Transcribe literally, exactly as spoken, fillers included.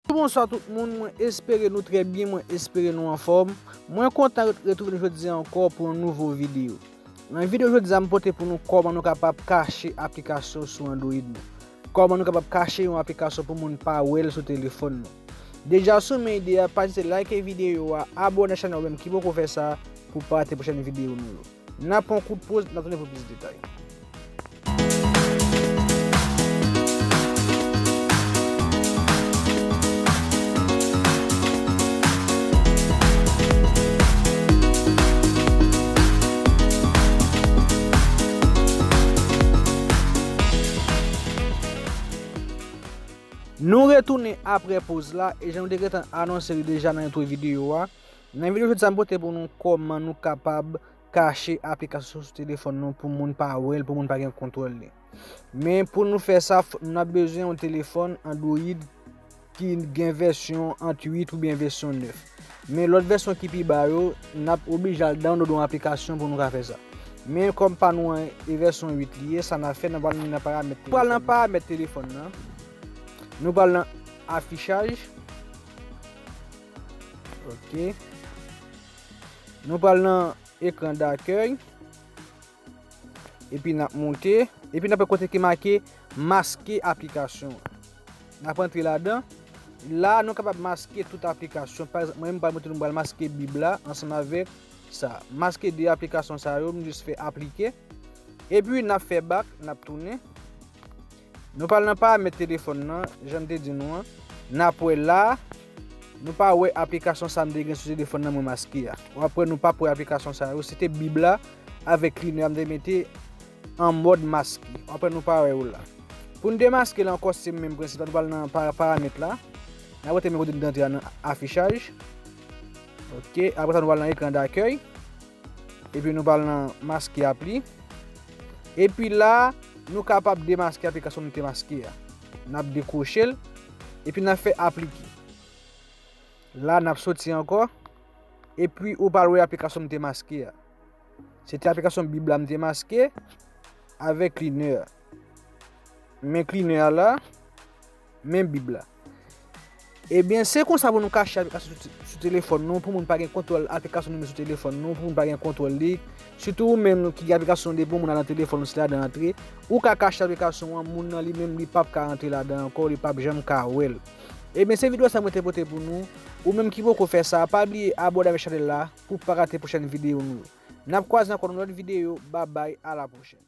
Bonswa tout moun, mwen espere nou trè byen, mwen espere nou anfòm. Mwen kontan ret-, retwouve nou jodi a ankò pou yon nouvo videyo. Nan videyo jodi a, m pote pou nou kòman nou kapab kache aplikasyon sou Android nou. Kòman nou kapab kache yon aplikasyon pou moun pa wè l sou telefòn nou. Deja si w renmen ide a, pa ezite like videyo a, abòne chanèl ou menm ki poko fè sa pou pa rate pwochèn videyo nou yo. N ap pran yon kout poz, n ap tounen pou plis detay. Nou retounen apre poz la, e jan nou te gentan anonse li deja nan entwo videyo a. Nan videyo jodi a, m pote pou nou kòman nou kapab kache aplikasyon sou telefòn nou pou moun pa wè l, pou moun pa gen kontwòl li. Men pou nou fè sa, n ap bezwen yon telefòn Android ki gen vèsyon ant uit oubyen vèsyon nèf. Men lòt vèsyon ki pi ba yo, n ap oblije al download yon aplikasyon pou nou ka fè sa. Men kòm pa nou an e vèsyon uit li ye, sa n ap fè, n ap al nan paramèt telefòn. Pral nan paramèt telefòn nan. Nou pral nan afichaj. Ok. Nou pral nan ekran dakèy. Epi n ap monte. Epi n ap wè kote ki make maske aplikasyon. N ap antre ladan. La, nou kapab maske tout aplikasyon. Pa egzanp, mwen menm, m pral montre nou, m pral maske Bib la ansanm avèk sa. Maske de aplikasyon sa yo, m jis fè aplike. Epi n ap fè bak, n ap tounen. Nou pral nan paramèt telefòn nan, jan m te di nou an. N ap wè la, nou pa wè aplikasyon sa m te gen sou telefòn nan mwen maske a. W ap wè nou p ap wè aplikasyon sa yo. Se te Bib la avèk Cleaner a m te mete an mòd maske. W ap wè nou pa wè yo la. Pou n demaske l ankò, se menm prensip la, nou pral nan pa-, paramèt la. N ap rete menm kote n te antre a nan afichaj. Ok, apre sa nou pral nan ekran dakèy. Epi nou pral nan maske apli. Epi la, nou kapab demaske aplikasyon nou te maske a. N ap dekwoche l. Epi n ap fè aplike. La, n ap soti ankò. Epi ou pral wè aplikasyon m te maske a. Se te aplikasyon Bib la m te maske avèk Cleaner a. Men Cleaner a la, men Bib la. Ebyen, se konsa pou nou kache aplikasyon sou, sou telefòn nou, pou moun pa gen kontwòl aplikasyon nou met sou telefòn nou, pou moun pa gen kontwòl li. Sitou ou menm ki gen aplikasyon depi yon moun al nan telefòn ou, se ladan antre. Ou ka kache aplikasyon an, moun nan li menm li p ap ka antre ladan ankò, li p ap janm ka wè l. Ebyen, se videyo sa mwen te pote pou nou. Ou menm ki poko fè sa, pa bliye abòne avèk chanèl la pou pa rate pwochèn videyo nou yo. N ap kwaze ankò nan lòt videyo. Babay, a la pwochèn.